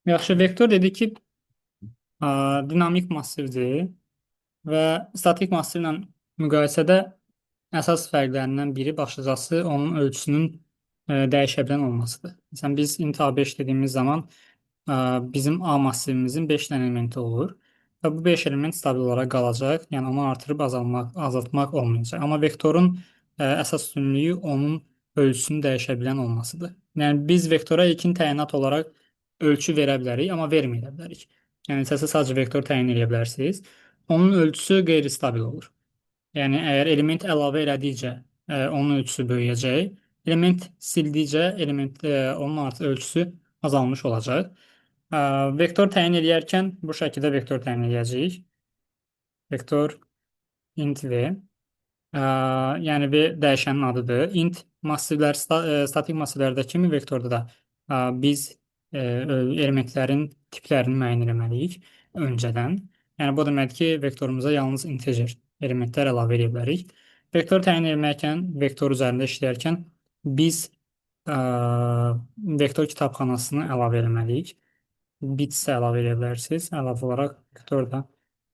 Yaxşı, vektor dedik ki, dinamik massivdir və statik massivlə müqayisədə əsas fərqlərindən biri başlıcası onun ölçüsünün dəyişə bilən olmasıdır. Məsələn, biz int A5 dediyimiz zaman bizim A massivimizin 5 dənə elementi olur və bu 5 element stabil olaraq qalacaq, yəni onu artırıb azaltmaq olmayacaq. Amma vektorun əsas üstünlüyü onun ölçüsünün dəyişə bilən olmasıdır. Yəni biz vektora ilkin təyinat olaraq ölçü verə bilərik, amma verməyə bilərik. Yəni istəsə sadəcə vektor təyin edə bilərsiniz. Onun ölçüsü qeyri-stabil olur. Yəni əgər element əlavə elədikcə onun ölçüsü böyüyəcək, element sildikcə onun artıq ölçüsü azalmış olacaq. Vektor təyin edərkən bu şəkildə vektor təyin edəcəyik. Vektor int v. Yəni v dəyişənin adıdır. Int massivlər, statik massivlərdə kimi vektorda da biz elementlərin tiplərini müəyyən etməliyik öncədən. Yəni bu deməkdir ki, vektorumuza yalnız integer elementlər əlavə edə bilərik. Vektor təyin etməkən, vektor üzərində işləyərkən biz vektor kitabxanasını əlavə etməliyik. Bits əlavə edə bilərsiniz. Əlavə olaraq vektor da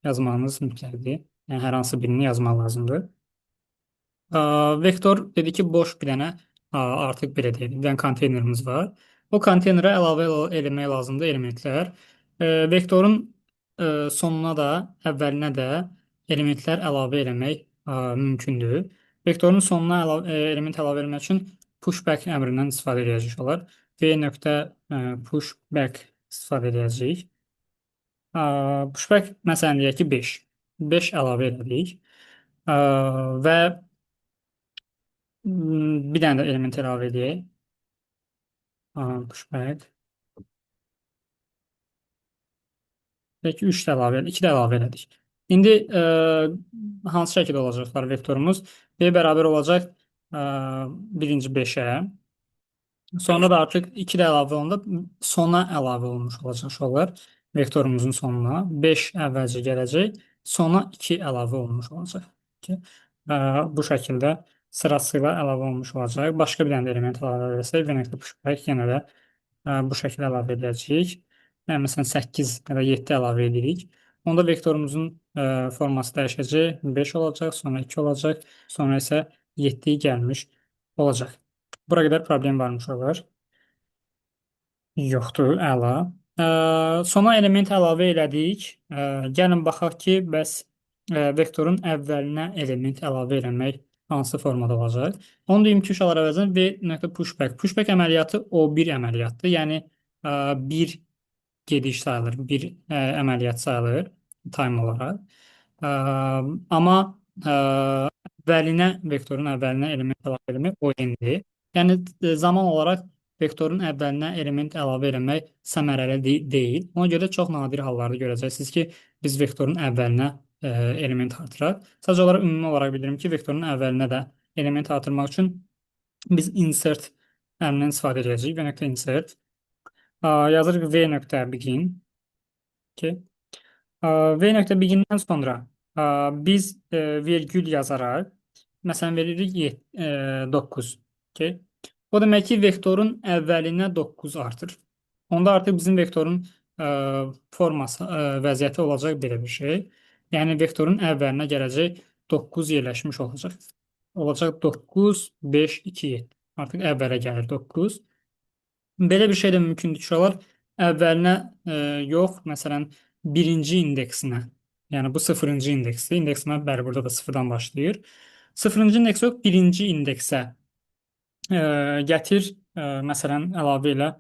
yazmağınız mütləqdir. Yəni hər hansı birini yazmaq lazımdır. Vektor dedi ki, boş bir dənə artıq belə deyək, bir dənə konteynerimiz var. O konteynerə əlavə eləmək lazımdır elementlər. Vektorun sonuna da, əvvəlinə də elementlər əlavə eləmək mümkündür. Vektorun sonuna element əlavə eləmək üçün pushback əmrindən istifadə edəcək olar. V nöqtə pushback istifadə edəcəyik. Pushback məsələn deyək ki 5. 5 əlavə elədik. Və bir dənə də element əlavə edək. Pushback. Peki 3 də əlavə elədik, 2 də əlavə elədik. İndi hansı şəkildə olacaqlar vektorumuz? B bərabər olacaq birinci 5-ə. Sonra da artıq 2 də əlavə olundu. Sona əlavə olunmuş olacaq uşaqlar. Vektorumuzun sonuna. 5 əvvəlcə gələcək. Sona 2 əlavə olunmuş olacaq. Bu şəkildə sırasıyla əlavə olunmuş olacaq. Başqa bir dənə də element əlavə etsək, V nöqtə pushback yenə də bu şəkildə əlavə edəcəyik. Yəni, məsələn, 8 ya da 7 əlavə edirik. Onda vektorumuzun forması dəyişəcək. 5 olacaq, sonra 2 olacaq, sonra isə 7 gəlmiş olacaq. Bura qədər problem varmış olar. Yoxdur, əla. Sona element əlavə elədik. Gəlin baxaq ki, bəs vektorun əvvəlinə element əlavə eləmək hansı formada olacaq? Onu deyim ki, uşaqlar əvəzinə V nöqtə pushback. Pushback əməliyyatı O1 əməliyyatdır. Yəni bir gediş sayılır, bir əməliyyat sayılır time olaraq. Amma əvvəlinə, vektorun əvvəlinə element əlavə eləmək o n-dir. Yəni zaman olaraq vektorun əvvəlinə element əlavə eləmək səmərəli deyil. Ona görə çox nadir hallarda görəcəksiniz ki, biz vektorun əvvəlinə element artıraq. Sadəcə olaraq ümumi olaraq bildirim ki, vektorun əvvəlinə də element artırmaq üçün biz insert əmrindən istifadə edəcəyik. V nöqtə insert. Yazırıq V nöqtə begin. Okay. V nöqtə begindən sonra biz virgül yazaraq məsələn veririk 9. Okay. O demək ki, vektorun əvvəlinə 9 artır. Onda artıq bizim vektorun forması, vəziyyəti olacaq belə bir şey. Yəni vektorun əvvəlinə gələcək 9 yerləşmiş olacaq. Olacaq 9, 5, 2, 7. Artıq əvvələ gəlir 9. Belə bir şey də mümkündür ki, uşaqlar əvvəlinə yox, məsələn, birinci indeksinə, yəni bu sıfırıncı indeksdir. İndeksimə bəli, burada da sıfırdan başlayır. Sıfırıncı indeks yox, birinci indeksə gətir, məsələn, əlavə elə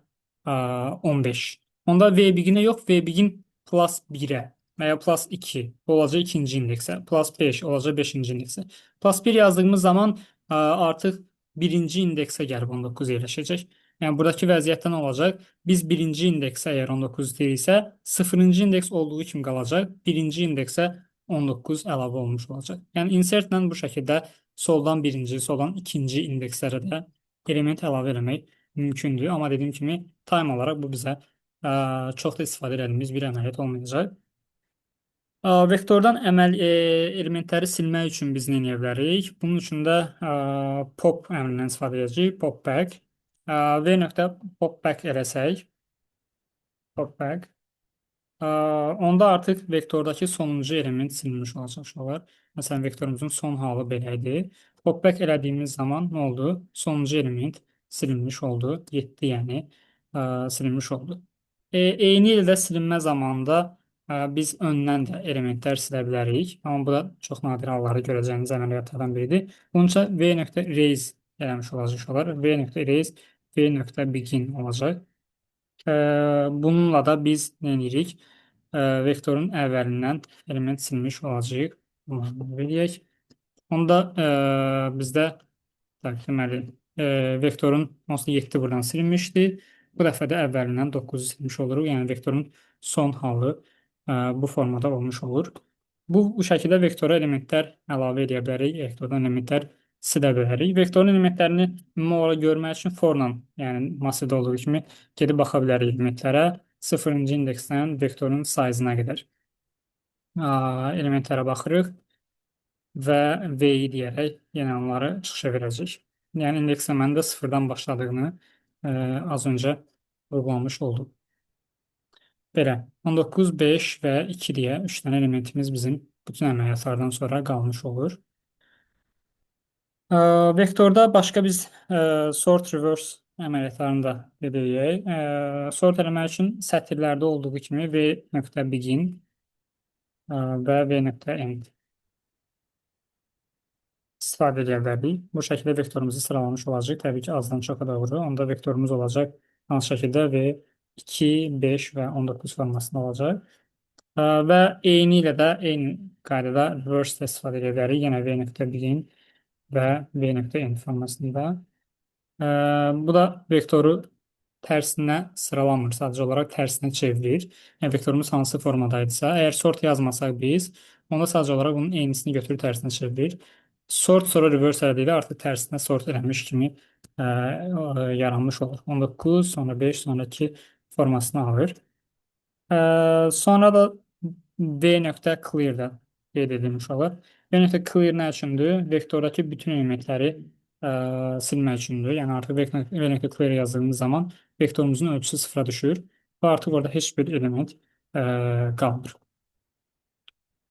15. Onda V-beginə yox, V-begin plus 1-ə və ya plus 2 olacaq ikinci indeksə, plus 5 olacaq beşinci indeksə. Plus 1 yazdığımız zaman artıq birinci indeksə gəlib 19 yerləşəcək. Yəni buradakı vəziyyətdə nə olacaq? Biz birinci indeksə əgər 19 istəyiriksə, sıfırıncı indeks olduğu kimi qalacaq. Birinci indeksə 19 əlavə olmuş olacaq. Yəni insertlə bu şəkildə soldan birinci, soldan ikinci indekslərə də element əlavə eləmək mümkündür. Amma dediyim kimi time olaraq bu bizə çox da istifadə etdiyimiz bir əməliyyat olmayacaq. Vektordan elementləri silmək üçün biz nə edə bilərik? Bunun üçün də pop əmrindən istifadə edəcəyik. Pop back. V nöqtə pop back eləsək, Pop back. Onda artıq vektordakı sonuncu element silinmiş olacaq uşaqlar. Məsələn, vektorumuzun son halı belə idi. Pop back elədiyimiz zaman nə oldu? Sonuncu element silinmiş oldu. 7 yəni silinmiş oldu. Eyni ilə də silinmə zamanında biz öndən də elementlər silə bilərik. Amma bu da çox nadir hallarda görəcəyiniz əməliyyatlardan biridir. Bunun üçün v.erase eləmiş olacaq uşaqlar. V.erase v.begin olacaq. Bununla da biz nə edirik? Vektorun əvvəlindən element silmiş olacağıq. Bunu eləyək. Onda bizdə deməli, vektorun onsuz 7 buradan silinmişdi. Bu dəfə də əvvəlindən 9-u silmiş oluruq. Yəni vektorun son halı bu formada olmuş olur. Bu şəkildə vektora elementlər əlavə edə bilərik, vektordan elementlər silə bilərik. Vektorun elementlərini ümumi olaraq görmək üçün forla, yəni massivdə olduğu kimi gedib baxa bilərik elementlərə. 0-cı indeksdən vektorun size-ına qədər elementlərə baxırıq və V-yi deyərək yenə onları çıxışa verəcək. Yəni indeksləmənin də sıfırdan başladığını az öncə vurğulamış olduq. Belə 19, 5 və 2 deyə 3 dənə elementimiz bizim bütün əməliyyatlardan sonra qalmış olur. Vektorda başqa biz sort reverse əməliyyatlarını da qeyd edək. Sort eləmək üçün sətirlərdə olduğu kimi v.begin və v.end istifadə edə bilərik. Bu şəkildə vektorumuzu sıralamış olacaq. Təbii ki, azdan çoxa doğru. Onda vektorumuz olacaq hansı şəkildə v 2, 5 və 19 formasında olacaq. Və eyni ilə də eyni qaydada reverse də istifadə edə bilərik. Yenə v.begin və v.end formasında. Bu da vektoru tərsinə sıralamır, sadəcə olaraq tərsinə çevirir. Yəni vektorumuz hansı formadaydısa, əgər sort yazmasaq biz, onda sadəcə olaraq bunun eynisini götürür tərsinə çevirir. Sort sonra reverse elədikdə artıq tərsinə sort eləmiş kimi yaranmış olur. 19, sonra 5, sonra 2 formasını alır. Sonra da v.clear-da qeyd edilmiş olur. V.clear nə üçündür? Vektordakı bütün elementləri silmək üçündür. Yəni artıq v.clear yazdığımız zaman vektorumuzun ölçüsü sıfıra düşür və artıq orada heç bir element qalmır.